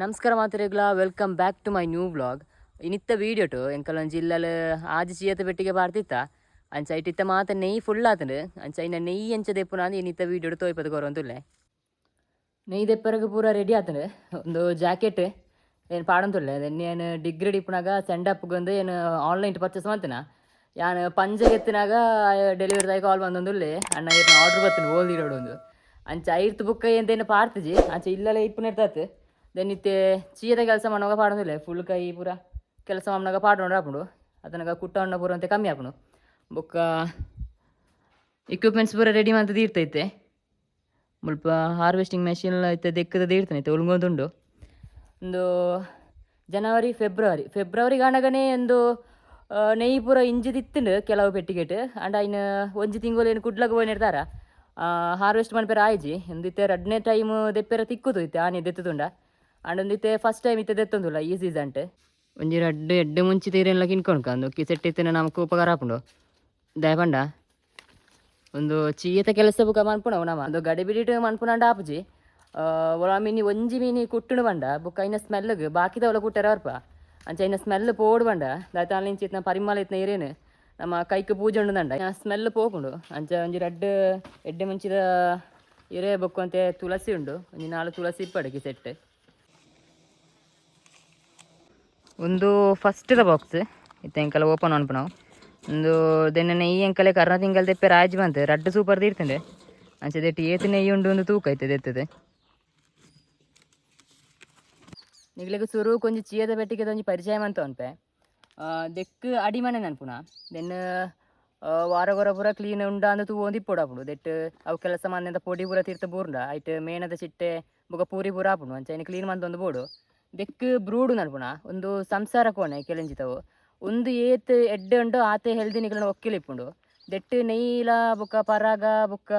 ನಮಸ್ಕಾರ ಮಾತೆರೆಗ್ಲಾ, welcome back to my new vlog. ಇನಿತ್ತ ವೀಡಿಯೋಟು ಎಂಕಲೊಂಜಿ ಇಲ್ಲಲ್ ಆಜಿ ಚೀಯತ ಪೆಟ್ಟಿಗೆ ಪಾಡ್ದಿತ್ತ. ಅಂಚ ಐಟಿತ್ತ ಮಾತ ನೆಯ್ಯಿ ಫುಲ್ ಆತುಂಡು. ಅಂಚ ಐನ ನೆಯ್ಯಿ ಎಂಚ ದೆಪ್ಪುನ ಅಂದ್ ಇನಿತ್ತ ವೀಡಿಯೋಡು ತೋಯ್ಪದ ಕೊರೊಂದುಲ್ಲೆ. ನೆಯ್ಯಿ ದೆಪ್ಪರಗ್ ಪೂರ ರೆಡಿ ಆತುಂಡು. ಒಂದು ಜಾಕೆಟ್ ಏನು ಪಾಡೊಂದುಲ್ಲೆ. ದೆನ್ನಿ ಏನು ಡಿಗ್ರಿ ಇಪ್ಪುನಾಗ ಸೆಂಡ್ ಅಪ್ಗೊಂದು ಏನು ಆನ್ಲೈನ್ ಪರ್ಚೇಸ್ ಮಲ್ತಿನ. ಯಾನ್ ಪಂಜೆಗೆ ಎತ್ತಿನಾಗ ಡೆಲಿವರಿ ದಾಯಿ ಕಾಲ್ ಬಂದೊಂದುಲ್ಲೆ, ಅಣ್ಣ ಇರ್ನ ಆರ್ಡರ್ ಬತ್ತುಂಡು ಓಲ್ದಿರೋಡು ಒಂದು. ಅಂಚ ಐರ್ತು ಬುಕ್ಕ ಎಂತೇನು ಪಾಡ್ತಿಜಿ. ಅಂಚ ಇಲ್ಲಲ ಇಪ್ಪುನೆರ್ತಾತು. Then ಇತ್ತೆ ಚೀಯದ ಕೆಲಸ ಮಾಡುವಾಗ ಪಾಡೊಂದಿಲ್ಲ, ಫುಲ್ ಕೈ ಪೂರ ಕೆಲಸ ಮಾಡುವಾಗ ಪಾಡೊಂಡು ಆಪುಂಡು. ಅದನಗ ಕುಟ್ಟ ಪೂರ ಅಂತೆ ಕಮ್ಮಿ ಆಪುಂಡು. ಬೊಕ್ಕ ಇಕ್ವಿಪ್ಮೆಂಟ್ಸ್ ಪೂರ ರೆಡಿ ಮಂತ್ ದೀರ್ತೈತೆ. ಮುಲ್ಪ ಹಾರ್ವೆಸ್ಟಿಂಗ್ ಮೆಷಿನ್ ಇತ್ತೆ ದೆಕ್ಕದ ದೀರ್ತನೆ ಇತ್ತೆ ಒಲ್ಗೊಂದುಂಡು. ಒಂದು ಜನವರಿ ಫೆಬ್ರವರಿ ಫೆಬ್ರವರಿ ಆನಗನೇ ಒಂದು ನೆಯ್ಯಿ ಪೂರ ಇಂಜಿದಿತ್ತುಂಡು ಕೆಲವು ಪೆಟ್ಟಿಗೆಟ್. ಅಂಡ ಐನ ಒಂಜಿ ತಿಂಗಳು ಏನು ಕುಡ್ಲಗ ಪೋಯಿನಿರ್ತಾರ ಹಾರ್ವೆಸ್ಟ್ ಮನ್ಪೆರ ಆಯ್ಜಿ. ಒಂದು ಇತ್ತೆ ರಡ್ಡನೇ ಟೈಮ್ ದೆಪ್ಪೆರ ತಿಕ್ಕುದು ಇತ್ತೆ ಆನೆ ದೆತ್ತುಂಡ. ಅಂಡ ಒಂದು ಇತ್ತೆ ಫಸ್ಟ್ ಟೈಮ್ ಇತ್ತೆ ದೆತ್ತೊಂದುಲ್ಲ ಈ ಸೀಸನ್ಟ್. ಒಂಜಿ ರಡ್ಡ್ ಎಡ್ಡೆ ಮುಂಚಿ ತೀರೆನ್ಲ ಕಿನ್ಕೊಣ್ಕ ಒಂದು ಕಿಸೆಟ್ ಇತ್ತಿನ ನಮಕ್ ಉಪಕಾರ ಆಪುಂಡು. ದಾಯೆ ಪಂಡ ಒಂದು ಚೀಯತ ಕೆಲಸ ಬುಕ ಮನ್ಪುನವು ನಮ ಒಂದು ಗಡಿ ಬಿಡಿಟ್ ಮನ್ಪುನಂಡ ಆಪುಜಿ. ಒಳ ಮೀನಿ ಒಂಜಿ ಮೀನಿ ಕುಟ್ಟುನು ಪಂಡ ಬುಕ್ಕ ಐನ ಸ್ಮೆಲ್ಗ್ ಬಾಕಿದವಲ ಕುಟ್ಟೆರ ಬರ್ಪ. ಅಂಚ ಐನ ಸ್ಮೆಲ್ ಪೋಡು ಪಂಡ ದಾಯೆ ಇಂಚ ಇತ್ತಿನ ಪರಿಮಳ ಇತ್ತಿನ ಇರೇನು ನಮ್ಮ ಕೈಕ್ ಪೂಜೆ ಉಂಡು ಸ್ಮೆಲ್ ಪೋಪುಂಡು. ಅಂಚ ಒಂಜಿ ರಡ್ಡ್ ಎಡ್ಡೆ ಮುಂಚಿದ ಇರೆ ಬೊಕ್ಕ ಅಂತೆ ತುಳಸಿ ಉಂಡು. ಒಂಜಿ ನಾಲ್ ತುಳಸಿ ಇಪ್ಪಡು ಕಿಸೆಟ್. ಒಂದು ಫಸ್ಟ್ದ ಬಾಕ್ಸ್ ಇತ್ತೆ ಎಂಕಲ ಓಪನ್ ಮನ್ಪುನವು. ಒಂದು ದೆನ್ನ ನೆಯ್ಯಿ ಎಂಕಲೆ ಕರ್ನ ತಿಂಗಲ್ ತೆಪ್ಪೆ ರಾಜ್ ಬಂತು ರಡ್ಡ್ ಸೂಪರ್ ತೀರ್ತುಂಡು. ಅಂಚ ದೆಟ್ಟಿ ಏತ್ ನೆಯ್ಯಿ ಉಂಡು ಒಂದು ತೂಕ ಐತೆ ದೆತ್ತದು. ನಿಗ್ಲೆಗ್ ಸುರುಕ್ ಒಂಜಿ ಚೀಯದ ಪೆಟ್ಟಿಗೆದ ಒಂಜಿ ಪರಿಚಯ ಮಂತ ಅನ್ಪೆ. ದೆಕ್ಕ್ ಅಡಿಮನೆ ನನ್ಪುನ. ದೆನ್ ವಾರ ಪೂರ ಕ್ಲೀನ್ ಉಂಡ ಅಂದ್ ತೂವೊಂದು ಇಪ್ಪೊಡು ಆಪುಂಡು. ದೆಟ್ಟ್ ಅವು ಕೆಲಸ ಮಂದೆಂತ ಪೊಡಿ ಪೂರ ತೀರ್ಥ ಬೂರ್ಂಡ ಐಟ್ ಮೇಣದ ಚಿಟ್ಟೆ ಬೊಕ ಪೂರಿ ಪೂರ ಆಪುಂಡು. ಅಂಚ ಐನ್ ಕ್ಲೀನ್ ಮಂತೊಂದು ಬೋಡು. ದೆಕ್ಕ್ ಬ್ರೂಡು ನನ್ಪುನ ಒಂದು ಸಂಸಾರ ಕೋಣೆ ಕೆಲಂಜಿತವು. ಒಂದು ಏತ್ ಎಡ್ಡೆ ಉಂಡು ಆತೆ ಹೆಲ್ದಿ ನಿಕಲ್ನ ಒಕ್ಕೆಲ್ ಇಪ್ಪುಂಡು. ದೆಟ್ಟ್ ನೆಯ್ಯಿಲ ಬೊಕ ಪರಾಗ ಬೊಕ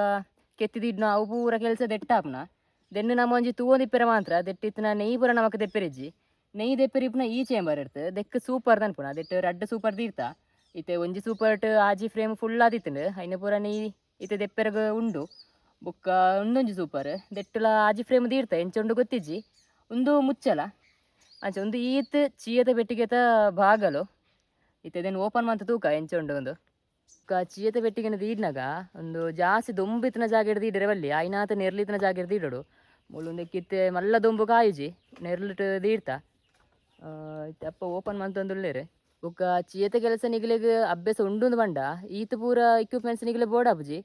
ಕೆತ್ತಿದಿಡ್ನ ಅವು ಪೂರ ಕೆಲಸ ದೆಟ್ಟ ಆಪುನ. ದೆನ್ನ್ ನಮ ಒಂಜಿ ತೂವೊಂದಿಪ್ಪೆರೆ ಮಾತ್ರ ದೆಟ್ಟ್ ಇತ್ತಿನ ನೆಯ್ಯಿ ಪೂರ ನಮಕ್ ದೆಪ್ಪೆರಿಜ್ಜಿ. ನೆಯ್ಯಿ ದೆಪ್ಪೆರೆ ಇಪ್ಪುನ ಈ ಚೇಂಬರ್ ಇರ್ತ್ ದೆಕ್ಕ್ ಸೂಪರ್ ದನ್ಪುನ. ದೆಟ್ಟ್ ರಡ್ಡ್ ಸೂಪರ್ ದೀರ್ತ. ಇತ್ತೆ ಒಂಜಿ ಸೂಪರ್ಟ್ ಆಜಿ ಫ್ರೇಮ್ ಫುಲ್ ಆದಿತ್ತುಂಡು. ಐನ ಪೂರ ನೆಯ್ಯಿ ಇತ್ತೆ ದೆಪ್ಪೆರಗ್ ಉಂಡು. ಬೊಕ್ಕ ಉಂದೊಂಜಿ ಸೂಪರ್ ದೆಟ್ಟುಲ ಆಜಿ ಫ್ರೇಮ್ ದೀರ್ತ ಎಂಚ ಉಂಡು ಗೊತ್ತಿಜ್ಜಿ. ಉಂದು ಮುಚ್ಚಲ. ಅಂಚ ಉಂದು ಈತ್ ಚೀಯದ ಪೆಟ್ಟಿಗೆತ ಭಾಗಲು. ಇತ್ತೆ ಇದನ್ನು ಓಪನ್ ಮಂತ್ ತೂಕ ಎಂಚ ಉಂಡು ಒಂದು. ಬೊಕ್ಕ ಚೀಯತ ಪೆಟ್ಟಿಗೆನ ದೀಡ್ನಗ ಒಂದು ಜಾಸ್ತಿ ದೊಂಬು ಇತ್ತಿನ ಜಾಗೆಡ್ ದೀಡರೆ ಬಲ್ಲಿ, ಆಯ್ನಾತ ನೆರ್ಲಿತ್ತಿನ ಜಾಗೆಡ್ ದೀಡೊಡು. ಮುಳ್ಳು ಉಂದೆಕ್ಕಿತ್ತೆ ಮಲ್ಲ ದೊಂಬು ಕಾಯುಜಿ ನೆರ್ಲಿಟ್ ದೀಡ್ತ. ಇತ್ತೆ ಅಪ್ಪ ಓಪನ್ ಮಂತೊಂದುಲ್ಲೆರ್. ಬೊಕ್ಕ ಚೀಯತ ಕೆಲಸ ನಿಗಲೆಗ್ ಅಭ್ಯಾಸ ಉಂಡುಂದು ಪಂಡ ಈತ್ ಪೂರ ಇಕ್ವಿಪ್ಮೆಂಟ್ಸ್ ನಿಗಲೆ ಬೋಡಾಪುಜಿ.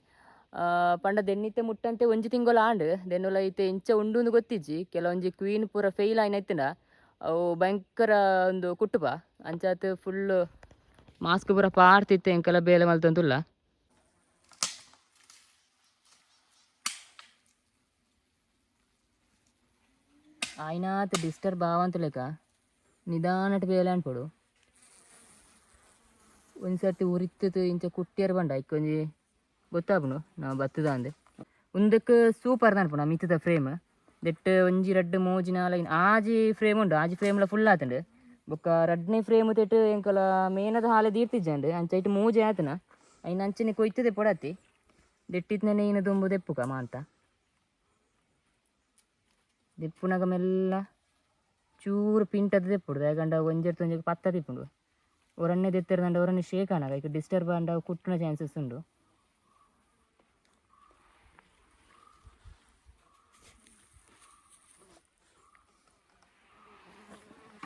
ಪಂಡ ದೆನ್ನಿತ್ತೆ ಮುಟ್ಟಂತೆ ಒಂಜಿ ತಿಂಗೊಲು ಆಂಡ್. ದೆನ್ನುಲ ಇತ್ತೆ ಇಂಚ ಉಂಡುಂದು ಗೊತ್ತಿಜ್ಜಿ. ಕೆಲವೊಂಜಿ ಕ್ವೀನ್ ಪೂರ ಫೇಲ್ ಆಯ್ನ ಇತ್ತುಂಡ ಅವು ಭಯಂಕರ ಒಂದು ಕುಟ್ಟುಪ. ಅಂಚಾತ್ ಫುಲ್ ಮಾಸ್ಕ್ ಪೂರ ಪಾಡ್ತಿತ್ತೆ ಎಂಕಲ ಬೇಲೆ ಮಲ್ತೊಂದುಲ್ಲ. ಆಯ್ನಾತ್ ಡಿಸ್ಟರ್ಬ್ ಆವಂತುಲೆಕ ನಿಧಾನಟ್ ಬೇಲೆ ಅನ್ಪೊಡು. ಒಂಜಿ ಸರ್ತಿ ಉರಿತ್ತುದು ಇಂಚ ಕುಟ್ಟಿಯರ್ ಪಂಡ ಐಕ್ ಒಂಜಿ ಗೊತ್ತಾಪುಂಡು ನಾವು ಬತ್ತುದಾಂದ್. ಉಂದೆಕ್ ಸೂಪರ್ ಅನ್ಪುಂಡು ಮಿತ್ತದ ಫ್ರೇಮ್. ದೆಟ್ಟ್ ಒಂಜಿ ರಡ್ಡ್ ಮೂಜಿ ನಾಲ್ ಐನ್ ಆಜಿ ಫ್ರೇಮ್ ಉಂಡು. ಆಜಿ ಫ್ರೇಮ್ಲ ಫುಲ್ ಆತುಂಡು. ಬೊಕ್ಕ ರಡ್ಡನೇ ಫ್ರೇಮ್ ತೆಟ್ ಎಂಕಲ ಮೇನದ ಹಾಲೆ ದೀರ್ತಿಜ್ಜಂಡ್. ಅಂಚ ಐಟ್ ಮೂಜಿ ಆತುನ ಐನ್ ಅಂಚನೆ ಕೊಯ್ತುದೆ ಪೊಡತಿ. ದೆಟ್ಟಿತ್ನೆ ನೆಯ್ಯಿನ ದುಂಬು ದೆಪ್ಪುಕ ಮಾಂತ. ದೆಪ್ಪುನಗ ಮೆಲ್ಲ ಚೂರು ಪಿಂಟದ ದೆಪ್ಪುಡು. ದಾಯೆಗಂಡ ಒಂಜೆರ್ದ್ ಒಂಜಿ ಪತ್ತ ತಿಪ್ಪುಂಡು. ಒರನ್ನೆ ದೆತ್ತೆರ್ದಂಡ ಒರನ್ನೆ ಶೇಕ್ ಆನಗ ಐಕ್ ಡಿಸ್ಟರ್ಬ್ ಆಂಡ ಕುಟ್ಟುನ ಚಾನ್ಸಸ್ ಉಂಡು.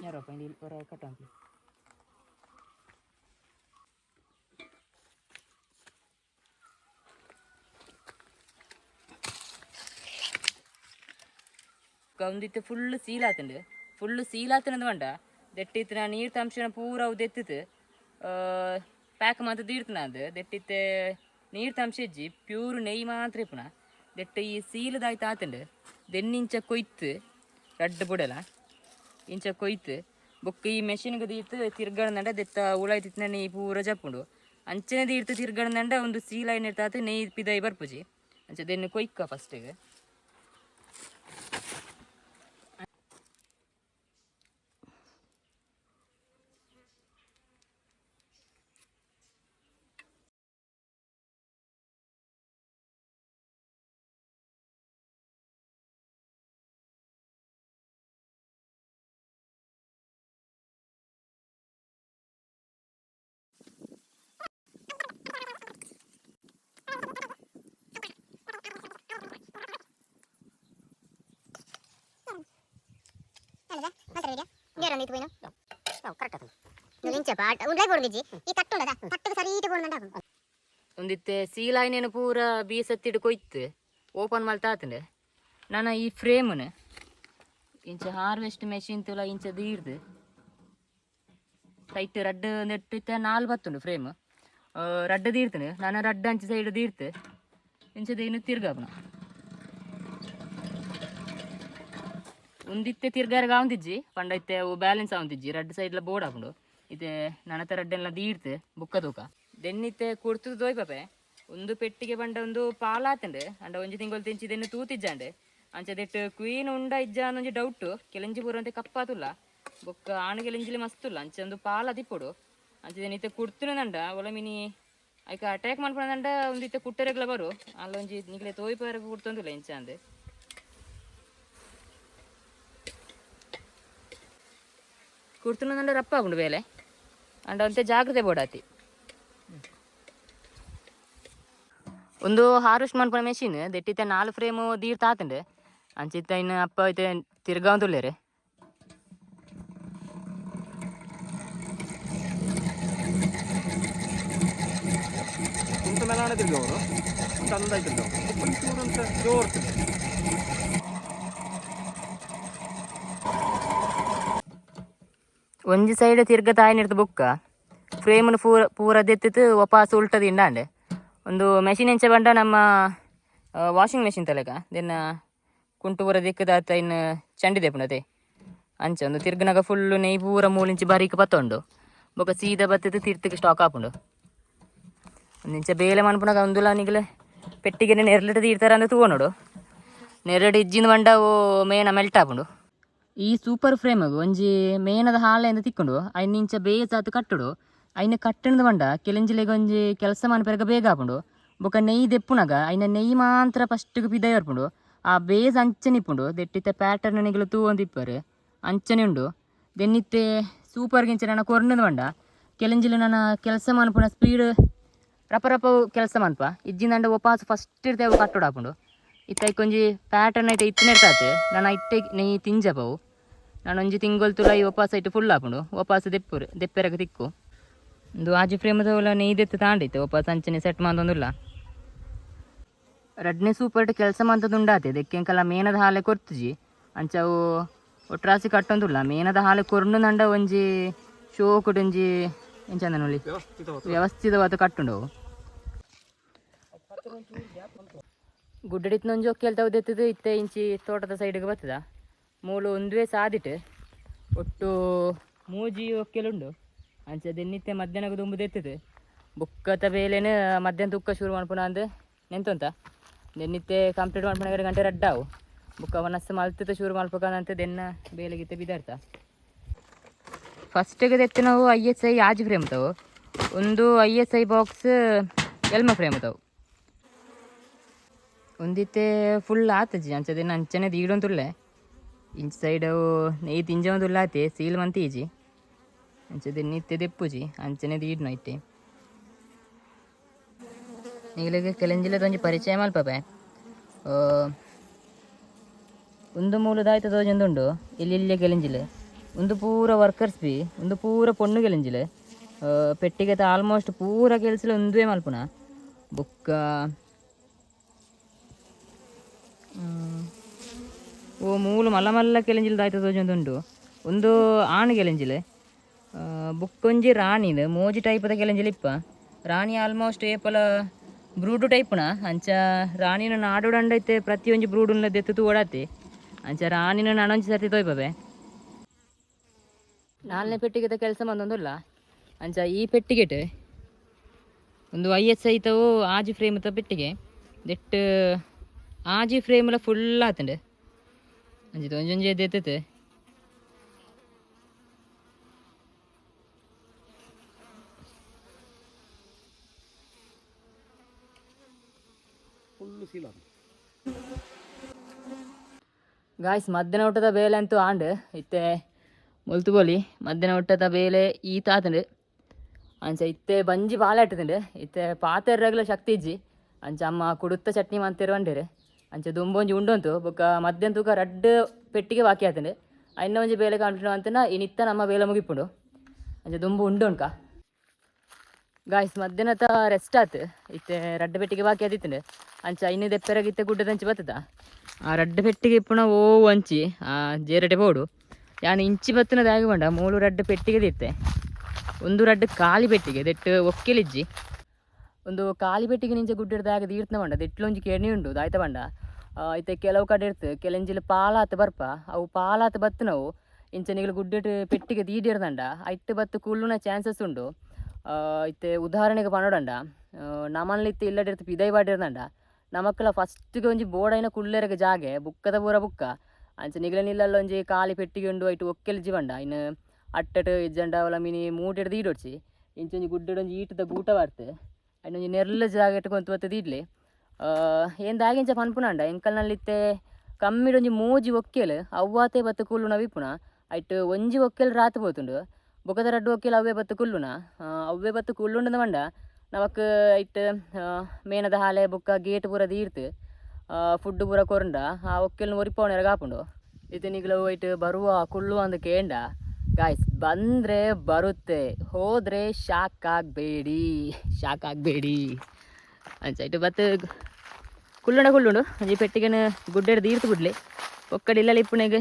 ಯಾರಪ್ಪ ಇಲ್ಲಿ ಹೊರ ಕಟ್ ಹಾಕಿ. ಒಂದಿತ್ತೆ ಫುಲ್ ಸೀಲ್ ಆತುಂಡು. ಫುಲ್ ಸೀಲ್ ಆತುಂಡು ಪಂಡ ದೆಟ್ಟಿತ್ತಿನ ನೀರ್ದ ಅಂಶನ ಪೂರ ಅವು ದೆತ್ತುದು ಪ್ಯಾಕ್ ಮಾತ ದೀರ್ತುನ. ಅದು ದೆಟ್ಟಿತ್ತೆ ನೀರ್ದ ಅಂಶ ಇಜ್ಜಿ, ಪ್ಯೂರ್ ನೆಯ್ಯಿ ಮಾತ್ರ ಇಪ್ಪುನ. ದೆಟ್ಟ ಈ ಸೀಲ್ದಾಯ್ತು ಆತುಂಡು. ದೆನ್ನಿಂಚ ಕೊಯ್ತು ರಡ್ಡ್ ಬುಡಲ ಇಂಚ ಕೊಯ್ತು ಬೊಕ್ಕ ಈ ಮೆಷಿನ್ಗ್ ದೀತ್ ತಿರ್ಗಣದಂಡ ದೆತ್ತ ಉಳಾಯ್ತಿತ್ತಿನ ನೆಯ್ಯಿ ಪೂರ ಜಪ್ಪುಂಡು. ಅಂಚನೆ ದೀರ್ತು ತಿರ್ಗಣದಂಡ ಒಂದು ಸೀಲ್ ಆಯ್ನೆರ್ತಾತ್ ನೆಯ್ಯಿ ಪಿದಾಯಿ ಬರ್ಪುಜಿ. ಅಂಚ ದೆನ್ನ್ ಕೊಯ್ಕ ಫಸ್ಟಿಗೆ. ಒಂದಿತ್ತೆ ಸೀಲಾಯಿನೇನು ಪೂರ ಬೀಸತ್ತಿಡು ಕೊಯ್ತು ಓಪನ್ ಮಲ್ತಾತಂಡೆ. ನಾನು ಈ ಫ್ರೇಮ್ನ ಇಂಚ ಹಾರ್ವೆಸ್ಟ್ ಮೆಷಿನ್ ತುಲ ಇಂಚ ದೀರ್ದು ಟೈಟ್ ರಡ್ಡ್ ನೆಟ್ಟು ಇತ್ತೆ ನಾಲ್ ಬತ್ತುಂಡು ಫ್ರೇಮ್. ರಡ್ಡ್ ದೀರ್ತುಂಡು. ನಾನು ರಡ್ಡ್ ಅಂಚ ಸೈಡ್ ದೀರ್ತು ಇಂಚ ದೇನು ತಿರ್ಗಾಪುನ. ಒಂದಿತ್ತೆ ತಿರ್ಗಾರಗ ಆವಂದಿಜ್ಜಿ ಪಂಡ ಇತ್ತೆ ಅವು ಬ್ಯಾಲೆನ್ಸ್ ಆವಂದಿಜ್ಜಿ. ರಡ್ಡ್ ಸೈಡ್ಲ ಬೋರ್ಡ್ ಆಪುಂಡು. ಇತ್ತೆ ನನತ ರಡ್ಡೆಲ್ಲ ದೀರ್ತು ಬುಕ್ಕ ತೂಕ ದೆನ್ನಿತ್ತೆ ಕುಡ್ತುದು ದೋಯ್ಪಪೆ. ಒಂದು ಪೆಟ್ಟಿಗೆ ಪಂಡ ಒಂದು ಪಾಲಾತಂಡು. ಅಂಡ ಒಂಜಿ ತಿಂಗೊಲು ತಿಂಚಿ ದೆನ್ನು ತೂತಿಜ್ಜಾಂಡೆ. ಅಂಚ ದೆಟ್ಟು ಕ್ವೀನ್ ಉಂಡ ಇಜ್ಜ ಒಂಜಿ ಡೌಟ್. ಕೆಲೆಂಜಿ ಪೂರ ಅಂತೆ ಕಪ್ಪಾತುಲ್ಲ, ಬೊಕ್ಕ ಆಣ್ ಕೆಲೆಂಜಿಲಿ ಮಸ್ತುಲ್ಲ. ಅಂಚ ಒಂದು ಪಾಲ ತಿಪ್ಪೊಡು. ಅಂಚ ದೆನ್ನಿತ್ತೆ ಕುಡ್ತುನಂಡ ಒಲ ಮಿನಿ ಐಕ ಅಟ್ಯಾಕ್ ಮನ್ಪುನಂಡ ಒಂದು ಇತ್ತೆ ಕುಟ್ಟರೆಗ್ಲ ಬರು. ಅಲ್ಲೊಂಜಿ ನಿಕ್ಲೆ ತೋಯ್ಪರೆಗ್ ಕುಡ್ತೊಂದುಲ್ಲ ಇಂಚ ಅಂದ್. ಕುಡ್ತುನಂಡ ರಪ್ಪ ಆಪುಂಡು ಬೇಲೆ. ಅಂಡ ಒಂತೆ ಜಾಗ್ರತೆ ಬೋಡಾತಿ. ಒಂದು ಹಾರ್ವೆಸ್ಟ್ ಮನ್ಪುನ ಮೆಷಿನ್ ದೆಟ್ಟಿತ್ತೆ ನಾಲ್ ಫ್ರೇಮ್ ದೀರ್ತ ಆತುಂಡು. ಅಂಚಿತ್ತ ಇನ್ನು ಅಪ್ಪ ಇತ್ತೆ ತಿರ್ಗಾವಂದುಲ್ಲೆರ್. ಇಂತ ಮೇಲಾಣೆ ತಿರ್ಗವರು ಚಂದ ತಿರ್ಗವರು ಒಂಚೂರು ಅಂತ ಜೋರ್. ಒಂಜಿ ಸೈಡ್ ತಿರ್ಗ ತಾಯಿನಿಡ್ದು ಬುಕ್ಕ ಫ್ರೇಮ್ನ ಪೂರ ಪೂರ ದೆತ್ತಿತ್ತು ವಾಪಸ್ ಉಲ್ಟದ ಇಂಡಾಂಡೆ. ಒಂದು ಮೆಷಿನ್ ಎಂಚ ಬಂಡ ನಮ್ಮ ವಾಷಿಂಗ್ ಮೆಷಿನ್ ತಲೆಕ ದೆನ್ನ ಕುಂಟು ಪೂರ ದಿಕ್ಕದಾತ ಇನ್ನು ಚಂಡಿ ದೆಪ್ಪುನತೆ ಅಂಚ. ಒಂದು ತಿರ್ಗನಾಗ ಫುಲ್ಲು ನೆಯ್ ಪೂರ ಮೂಲಿಂಚಿ ಬಾರೀಕ್ ಪತ್ತೊಂಡು. ಬೊಕ ಸೀದಾ ಬತ್ತಿತ್ತು ತಿರ್ತಕ್ಕೆ ಸ್ಟಾಕ್ ಆಪುಂಡು. ಒಂದಿಂಚ ಬೇಲೆ ಮನ್ಪುನಾಗ ಒಂದುಲ ನಿಗಲೆ ಪೆಟ್ಟಿಗೆ ನೆರ್ಲಿಟ್ಟು ತೀರ್ತಾರ ಅಂದ್ ತೂವೊನೊಡು. ನೆರಡು ಇಜ್ಜಿನ ಬಂಡ ಅವು ಮೇನ ಮೆಲ್ಟ್ ಆಪುಂಡು. ಈ ಸೂಪರ್ ಫ್ರೇಮ್ ಒಂಜಿ ಮೇನದ ಹಾಳೆಂದು ತಿಕ್ಕೊಂಡು ಐನ್ ಇಂಚ ಬೇಸಾತ್ ಕಟ್ಟುಡು. ಐನ ಕಟ್ಟಣದ ಬಂಡ ಕೆಲೆಂಜಿಲೆಗ್ ಒಂಜಿ ಕೆಲಸ ಮನ್ಪೆರಗ ಬೇಗ ಆಪುಂಡು. ಬೊಕ ನೆಯ್ ದೆಪ್ಪುನಾಗ ಐನ ನೆಯ್ ಮಾತ್ರ ಫಸ್ಟ್ಗೆ ಪಿದಯಿ ಬರ್ಪುಂಡು. ಆ ಬೇಸ್ ಅಂಚನೆ ಇಪ್ಪುಂಡು. ದೆಟ್ಟಿತ್ತೆ ಪ್ಯಾಟರ್ನ್ ನಿಗಲು ತೂವೊಂದು ಇಪ್ಪರು, ಅಂಚನೆ ಉಂಡು. ದೆನ್ನಿತ್ತೆ ಸೂಪರ್ ಗಿಂಚ ನನ ಕೊರ್ನದ ಬಂಡ ಕೆಲೆಂಜಿಲು ನನ್ನ ಕೆಲಸ ಮನ್ಪುನ ಸ್ಪೀಡ್ ರಪ ರಪ ಕೆಲಸ ಮನ್ಪ. ಇಜ್ಜಿಂದಂಡ ಒಪಾಸ್ ಫಸ್ಟ್ ಇರ್ತೆ ಅವು ಕಟ್ಟುಡು ಆಪುಂಡು. ಇತ್ತ ಐಕೊಂಜಿ ಪ್ಯಾಟರ್ನ್ ಐತೆ ಇತ್ತನೆ ಇರ್ತಾತೆ. ನಾನು ಇಟ್ಟೆ ನೆಯ್ ತಿಂಜಪವು. ನಾನು ಒಂಜಿ ತಿಂಗೊಲ್ ತುಲ ಈ ಒಪಾಸ ಇಟ್ಟು ಫುಲ್ ಆಪುಂಡು. ಒಪಾಸ ದೆಪ್ಪುರು ದೆಪ್ಪೆರಗ ತಿಕ್ಕು. ಒಂದು ಆಜಿ ಫ್ರೇಮದವಲ ನೆಯ್ ದೆತ್ತು ತಾಂಡಿತ್ತು ಒಪಾಸ ಅಂಚನೆ ಸೆಟ್ ಮಂದೊಂದುಲ್ಲ. ರಡ್ನೇ ಸೂಪರ್ ಕೆಲಸ ಮಂತದುಂಡಾತೆ. ದೆಕ್ಕೆಂಕಲ ಮೇನದ ಹಾಲೆ ಕೊರ್ತುಜಿ. ಅಂಚ ಅವು ಒಟ್ರಾಸಿ ಕಟ್ಟೊಂದುಲ್ಲ. ಮೇನದ ಹಾಲೆ ಕೊರ್ನು ನಂಡ ಒಂಜಿ ಶೋಕುಡೊಂಜಿ ಎಂಚ ನೋಡಿ ವ್ಯವಸ್ಥಿತವಾದ ಕಟ್ಟುಂಡು ಅವು. ಗುಡ್ಡಡಿತ್ನೊಂಜಿ ಒಕ್ಕೆಲ್ ದೆತ್ತದು ಇತ್ತೆ ಇಂಚಿ ತೋಟದ ಸೈಡ್ಗೆ ಬರ್ತದ. ಮೂಲು ಒಂದುವೇ ಸಾದಿಟ್ ಒಟ್ಟು ಮೂಜಿ ಒಕ್ಕೆಲುಂಡು. ಅಂಚ ದೆನ್ನಿತ್ತೆ ಮಧ್ಯಾಹ್ನಕ್ಕೆ ದುಂಬು ದೆತ್ತದು ಬುಕ್ಕತ ಬೇಲೆನ ಮಧ್ಯಾಹ್ನ ತುಕ್ಕ ಶುರು ಮನ್ಪುನ ಅಂದ್ ನೆಂತೊಂತ. ದೆನ್ನಿತ್ತೆ ಕಂಪ್ಲೀಟ್ ಮನ್ಪುನ ಗಂಟೆ ರಡ್ಡಾವು. ಬುಕ್ಕ ವನಸ್ಸು ಮಲ್ತದ ಶುರು ಮಲ್ಪಕಂತ ದೆನ್ನ ಬೇಲೆಗಿತ್ತೆ ಬಿದಾರ್ತ. ಫಸ್ಟಿಗೆ ದೆತ್ತು ನಾವು ಐಎಸ್ಐ ಆಜಿ ಫ್ರೇಮ್ ತಾವು, ಒಂದು ಐಎಸ್ಐ ಬಾಕ್ಸ್ ಎಲ್ಮ ಫ್ರೇಮ್ ತಾವು. ಒಂದಿತ್ತೆ ಫುಲ್ ಆತಜಿ. ಅಂಚದಿನ ಅಂಚನೆ ದೀಡೊಂದುಲ್ಲೆ. ಇಂಚ್ ಸೈಡ್ ನೆಯ್ ತಿಂಜೊಂದುಲ್ಲ ಆತೆ. ಸೀಲ್ ಮಂತಿ ಈಜಿ. ಅಂಚ ನಿತ್ಯ ದೆಪ್ಪುಜಿ, ಅಂಚನೆ ದೀಡ್ನ ಇತ್ತೆ. ನಿಗಲಿಗೆ ಕೆಲೆಂಜಿಲದ ಒಂಜಿ ಪರಿಚಯ ಮಲ್ಪಪೆ. ಒಂದು ಮೂಲದಾಯ್ತ ತೋಜೊಂದುಂಡು ಇಲ್ಲಿ ಇಲ್ಲೇ ಕೆಲೆಂಜಿಲೆ. ಒಂದು ಪೂರ ವರ್ಕರ್ಸ್ ಬಿ, ಒಂದು ಪೂರ ಪೊಣ್ಣು ಕೆಲೆಂಜಿಲೆ. ಪೆಟ್ಟಿಗೆತ ಆಲ್ಮೋಸ್ಟ್ ಪೂರ ಕೆಲಸಲ ಒಂದುವೇ ಮಲ್ಪುನ. ಬೊಕ್ಕ ಓ ಮೂಲು ಮಲ್ಲ ಮಲ್ಲ ಕೆಲೆಂಜಿಲ್ ದಾಯ್ತ ತೋಜೊಂದುಂಡು. ಒಂದು ಆಣ್ ಕೆಲೆಂಜಿಲೆ, ಬುಕ್ಕೊಂಜಿ ರಾಣಿದು ಮೋಜಿ ಟೈಪದ ಕೆಲೆಂಜಿಲ್ ಇಪ್ಪ. ರಾಣಿ ಆಲ್ಮೋಸ್ಟ್ ಏಪಲ ಬ್ರೂಡು ಟೈಪ್ನ. ಅಂಚ ರಾಣಿನ ನಾಡೋಡಂಡೈತೆ ಪ್ರತಿಯೊಂಜಿ ಬ್ರೂಡುನ ದೆತ್ತು ತೂವಡಾತಿ. ಅಂಚ ರಾಣಿನ ನಾನೊಂಜಿ ಸರ್ತಿ ತೋಯ್ಪವೆ. ನಾಲ್ನೇ ಪೆಟ್ಟಿಗೆದ ಕೆಲಸ ಬಂದೊಂದುಲ್ಲ. ಅಂಚ ಈ ಪೆಟ್ಟಿಗೆಟ್ ಒಂದು ಐಎಸ್ಐ ತವು ಆಜಿ ಫ್ರೇಮ್ ತ ಪೆಟ್ಟಿಗೆ. ದೆಟ್ಟು ಆಜಿ ಫ್ರೇಮ್ಲ ಫುಲ್ ಆತುಂಡು. ಅಂಚ ಒಂಜೊಂಜಿ ಎದ್ದೆತ್ತತೆ. ಫುಲ್ಲು ಸೀಲ್ ಆತು. ಗಾಯ್ಸ್, ಮಧ್ಯಾಹ್ನ ಊಟದ ಬೇಲೆ ಅಂತೂ ಆಂಡ್. ಇತ್ತೆ ಮುಲ್ತು ಬೋಲಿ ಮಧ್ಯಾಹ್ನ ಊಟದ ಬೇಲೆ ಈತ ಆತುಂಡು. ಅಂಚ ಇತ್ತೆ ಬಂಜಿ ಬಾಲ ಇಟ್ಟುಂಡು. ಇತ್ತೆ ಪಾತೆರ್ರಗ್ಲ ಶಕ್ತಿ ಇಜ್ಜಿ. ಅಂಚ ಅಮ್ಮ ಕುಡುತ್ತ ಚಟ್ನಿ ಮಂತೆರ್ ಬಂಡೇರು. ಅಂಚ ದುಂಬೊಂಜಿ ಉಂಡೊಂತು. ಬೊಕ್ಕ ಮಧ್ಯಾಹ್ನ ತೂಕ ರಡ್ಡ್ ಪೆಟ್ಟಿಗೆ ಬಾಕಿ ಆತುಂಡು. ಐನ ಒಂಜಿ ಬೇಲೆ ಕಂಟಿನ್ಯೂ ಅಂತನ ಇನಿತ್ತ ನಮ್ಮ ಬೇಲೆ ಮುಗಿಪುಂಡು. ಅಂಚ ದುಂಬು ಉಂಡು ಉಂಕ ಗಾಯ್ಸ್. ಮಧ್ಯಾಹ್ನತ ರೆಸ್ಟ್ ಆತು. ಇತ್ತೆ ರಡ್ಡ್ ಪೆಟ್ಟಿಗೆ ಬಾಕಿ ಆದಿತ್ತುಂಡು. ಅಂಚ ಐನು ದೆಪ್ಪೆರಗ ಇತ್ತೆ ಗುಡ್ಡದಂಚಿ ಬತ್ತದ. ಆ ರಡ್ಡ್ ಪೆಟ್ಟಿಗೆ ಇಪ್ಪುನ ಓ ಅಂಚಿ ಆ ಜೇರಟೆ ಪೋಡು. ಯಾನ್ ಇಂಚಿ ಬತ್ತಿನ ದಾಗಿ ಬಂಡ ಮೂಲು ರಡ್ಡ್ ಪೆಟ್ಟಿಗೆ ದಿತ್ತೆ. ಒಂದು ರಡ್ಡ್ ಖಾಲಿ ಪೆಟ್ಟಿಗೆ ದೆಟ್ಟು ಒಕ್ಕೆಲಿಜ್ಜಿ. ಒಂದು ಖಾಲಿ ಪೆಟ್ಟಿಗೆ ನಿಂಚ ಗುಡ್ಡೆಡ್ದಾಗ ದೀರ್ತನ ಬಂಡ ದೆಟ್ಲೊಂಜಿ ಕೆಣಿ ಉಂಡು ದಾಯ್ತ ಬಂಡ. ಇತ್ತೆ ಕೆಲವು ಕಡೆ ಇರ್ತು ಕೆಲಂಜಿಲ್ ಪಾಲಾತ್ ಬರ್ಪ. ಅವು ಪಾಲಾತ್ ಬತ್ತಿನವು ಇಂಚ ನಿಗಲು ಗುಡ್ಡೆಟ್ ಪೆಟ್ಟಿಗೆ ದೀಡಿರ್ದಂಡ ಐಟ್ ಬತ್ತು ಕುಲ್ಲುನ ಚಾನ್ಸಸ್ ಉಂಡು. ಇತ್ತೆ ಉದಾಹರಣೆಗೆ ಪನೊಡಂಡ, ನಮನ್ಲ ಇತ್ತೆ ಇಲ್ಲಡಿರ್ತು ಪಿದೈ ಪಾಡಿರ್ದಂಡ ನಮಕ್ಲ ಫಸ್ಟ್ಗೆ ಒಂಜಿ ಬೋಡೈನ ಕುಲ್ಲೆರೆಗ್ ಜಾಗೆ ಬುಕ್ಕದ ಪೂರ ಬುಕ್ಕ. ಅಂಚ ನಿಗಲ ನಿಲ್ಲಲ್ಲ ಒಂಜಿ ಖಾಲಿ ಪೆಟ್ಟಿಗೆ ಉಂಡು ಐಟ್ ಒಕ್ಕೆಲ್ ಜೀವಂಡ ಇನ್ನು ಅಟ್ಟಟ್ ಇಜ್ಜಂಡ ಅವಲ ಮಿನಿ ಮೂಟೆಡ್ ದೀಡೊಡ್ಚಿ. ಇಂಚ ಒಂಜಿ ಗುಡ್ಡೆಡ್ ಒಂಜಿ ಈಟದ ಗೂಟ ಬಾರ್ತು ಐನ್ ಒಂಜಿ ನೆರ್ಲ ಜಾಗೆಟ್ ಕೊಂತು ಬತ್ತು ದೀಡ್ಲಿ. ಏನ್ ದಾಗಿಂಚ ಪನ್ಪುನಂಡ ಎಂಕಲ್ನಲ್ಲಿ ಇತ್ತೆ ಕಮ್ಮಿಡ್ ಒಂಜಿ ಮೂಜಿ ಒಕ್ಕೆಲ್ ಅವ್ವಾತೆ ಬತ್ತು ಕುಲ್ಲುನ ವಿಪುಣ. ಐಟ್ ಒಂಜಿ ಒಕ್ಕೆಲ್ ರಾತ್ ಪೋತುಂಡು, ಬೊಕದ ರಡ್ಡ್ ಒಕ್ಕೆಲ್ ಅವ್ವೇ ಬತ್ತು ಕುಲ್ಲುನ. ಅವ್ವೇ ಬತ್ತು ಕುಲ್ಲುಂಡದ ಪಂಡ ನಮಕ್ ಐಟ್ ಮೇನದ ಹಾಲೆ ಬೊಕ್ಕ ಗೇಟ್ ಪೂರ ದೀರ್ತು ಫುಡ್ ಪೂರ ಕೊರಂಡ ಆ ಒಕ್ಕೆಲ್ನ ಒರಿಪವನೆರಗ ಆಪುಂಡು. ಇತ್ತೆ ನಿಗ್ಲ ಐಟ್ ಬರುವ ಕುಳ್ಳು ಅಂದ್ ಕೇಂಡ ಗಾಯ್ಸ್, ಬಂದರೆ ಬರುತ್ತೆ, ಹೋದರೆ ಶಾಕ್ ಆಗಬೇಡಿ, ಶಾಕ್ ಆಗಬೇಡಿ. ಅಂಚ ಇಟ್ಟು ಬತ್ತು ಕುಲ್ಲುಂಡ ಕುಲ್ಲುಂಡು ಒಂಜಿ ಪೆಟ್ಟಿಗೆನ ಗುಡ್ಡೆಡ್ ದೀರ್ತು ಬಿಡ್ಲಿ. ಒಕ್ಕಡೆ ಇಲ್ಲಲ್ಲ ಇಪ್ಪುನೆಗ್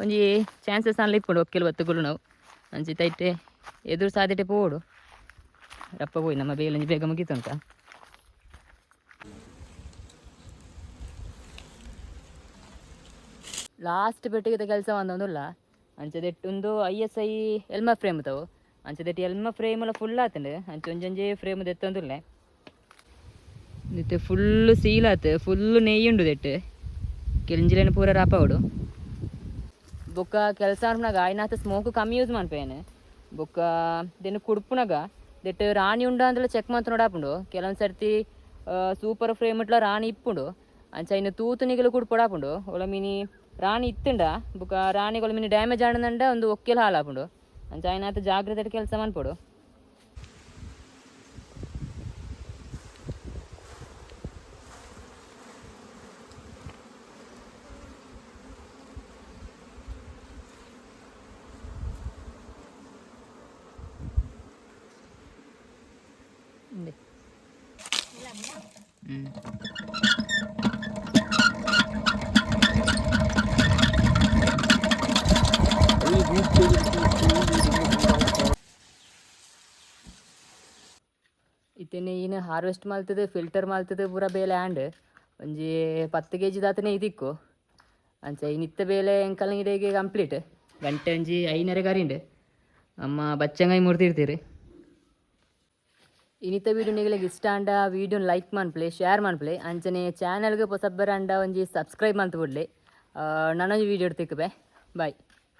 ಒಂಜಿ ಚಾನ್ಸಸ್ ಅನ್ಲ ಇಪ್ಪುಂಡು ಒಕ್ಕೆಲ್ ಬತ್ತು ಕುಲ್ಲು ನಾವು. ಅಂಚ ಇತ್ತೆ ಎದುರು ಸಾಧ್ಯತೆ ಪೋಡು ರಪ್ಪ ಪೋಯಿ ನಮ್ಮ ಬೇಲೆ ಒಂಜಿ ಬೇಗ ಮುಗೀತುಂಟ. ಲಾಸ್ಟ್ ಪೆಟ್ಟಿಗೆದ ಕೆಲಸ ಒಂದೊಂದುಲ್ಲ. ಅಂಚದೆಟ್ಟು ಒಂದು ಐ ಎಸ್ I ಎಲ್ಮ ಫ್ರೇಮ್ ತಾವು. ಅಂಚದೆಟ್ಟು ಎಲ್ಮ ಫ್ರೇಮ್ ಎಲ್ಲ ಫುಲ್ ಆತಂಡು. ಅಂಚ ಒಂಜೊಂಜೆ ಫ್ರೇಮ್ ದೆತ್ತೊಂದುಲ್ಲೆ. ಇತ್ತೆ ಫುಲ್ಲು ಸೀಲ್ ಆತು, ಫುಲ್ಲು ನೆಯ್ಯುಂಡು. ದೆಟ್ಟು ಕೆಲಿಂಜಿಲೇನು ಪೂರ ರಾಪಾವಡು. ಬೊಕ್ಕ ಕೆಲಸ ಅನ್ಪುನಾಗ ಆಯ್ನಾತ ಸ್ಮೋಕ್ ಕಮ್ಮಿ ಯೂಸ್ ಮನ್ಪೇನೆ. ಬೊಕ್ಕ ದೆನ್ನು ಕುಡ್ಪುನಾಗ ದೆಟ್ಟು ರಾಣಿ ಉಂಡ ಅಂದಲ ಚೆಕ್ ಮಂತ್ ನೋಡಾಪುಂಡು. ಕೆಲವೊಂದು ಸರ್ತಿ ಸೂಪರ್ ಫ್ರೇಮ್ ಇಟ್ಲ ರಾಣಿ ಇಪ್ಪುಂಡು. ಅಂಚ ಇನ್ನು ತೂತು ನಿಗಲು ಕುಡ್ಪೊಡಾಪುಂಡು. ಒಲ ಮಿನಿ ರಾಣಿ ಇತ್ತುಂಡ ಬೊಕ್ಕ ರಾಣಿಗೊಲ ಮಿನಿ ಡ್ಯಾಮೇಜ್ ಆಂಡಂಡ ಒಂದು ಒಕ್ಕೆಲ್ ಹಾಳಾಪುಂಡು. ಅಂಚ ಆಯ್ನಾತ ಜಾಗ್ರತೆ ಕೆಲಸ ಮನ್ಪೊಡು. ಇಂದೆ. ಇತ್ತೆ ಈನ್ ಹಾರ್ವೆಸ್ಟ್ ಮಲ್ತದೆ, ಫಿಲ್ಟರ್ ಮಲ್ತದೆ ಪೂರ ಬೇಲೆ ಆಂಡ್. ಒಂಜಿ 10 ಕೆ ಜಿ ದಾತನೆ ಇದಿಕ್ಕು. ಅಂಚ ಇನಿತ್ತ ಬೇಲೆ ಎಂಕಲ್ನ ಇಡೆಗೆ ಕಂಪ್ಲೀಟ್. ಗಂಟೆ ಒಂಜಿ ಐನರೆ ಕರಿಂಡು. ಅಮ್ಮ ಬಚ್ಚಂಗಾಯಿ ಮುರ್ದಿರ್ತೀರಿ. ಇನಿತ ವೀಡಿಯೋ ನಿಗಲಿಗೆ ಇಷ್ಟ ಆಂಡ ವೀಡಿಯೋನ ಲೈಕ್ ಮನ್ಪುಲೆ, ಶೇರ್ ಮನ್ಪುಲೆ. ಅಂಚನೆ ಚಾನಲ್ಗೆ ಪೊಸಬ್ಬರ ಅಂಡ ಒಂಜಿ ಸಬ್ಸ್ಕ್ರೈಬ್ ಮಂತ್ ಬಿಡ್ಲಿ. ನನೊಂಜಿ ವೀಡಿಯೋ ತಿಕ್ಕಬೆ. ಬಾಯ್.